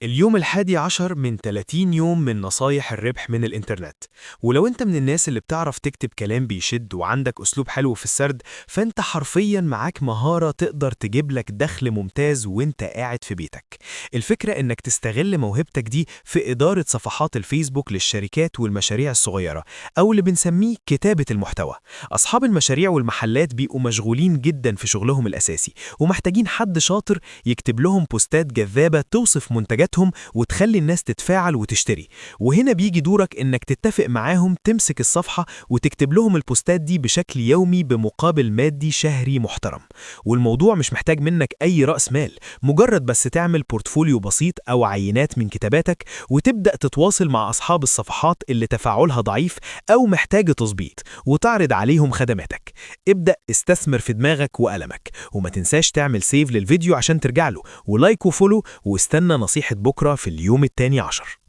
اليوم 11 من 30 يوم من نصايح الربح من الإنترنت. ولو أنت من الناس اللي بتعرف تكتب كلام بيشد وعندك أسلوب حلو في السرد، فأنت حرفياً معاك مهارة تقدر تجيب لك دخل ممتاز وانت قاعد في بيتك. الفكرة إنك تستغل موهبتك دي في إدارة صفحات الفيسبوك للشركات والمشاريع الصغيرة، أو اللي بنسميه كتابة المحتوى. أصحاب المشاريع والمحلات بيبقوا مشغولين جداً في شغلهم الأساسي، ومحتاجين حد شاطر يكتب لهم بوستات جذابة توصف منتجاتهم وتخلي الناس تتفاعل وتشتري. وهنا بيجي دورك إنك تتفق معاهم تمسك الصفحة وتكتب لهم البوستات دي بشكل يومي بمقابل مادي شهري محترم. والموضوع مش محتاج منك أي رأس مال، مجرد بس تعمل portfolio بسيط أو عينات من كتاباتك وتبدأ تتواصل مع أصحاب الصفحات اللي تفاعلها ضعيف أو محتاجة تظبيط وتعرض عليهم خدماتك. ابدأ استثمر في دماغك وقلمك، وما تنساش تعمل save للفيديو عشان ترجع له، و like و follow، واستنى نصيحة بكرة في اليوم 12.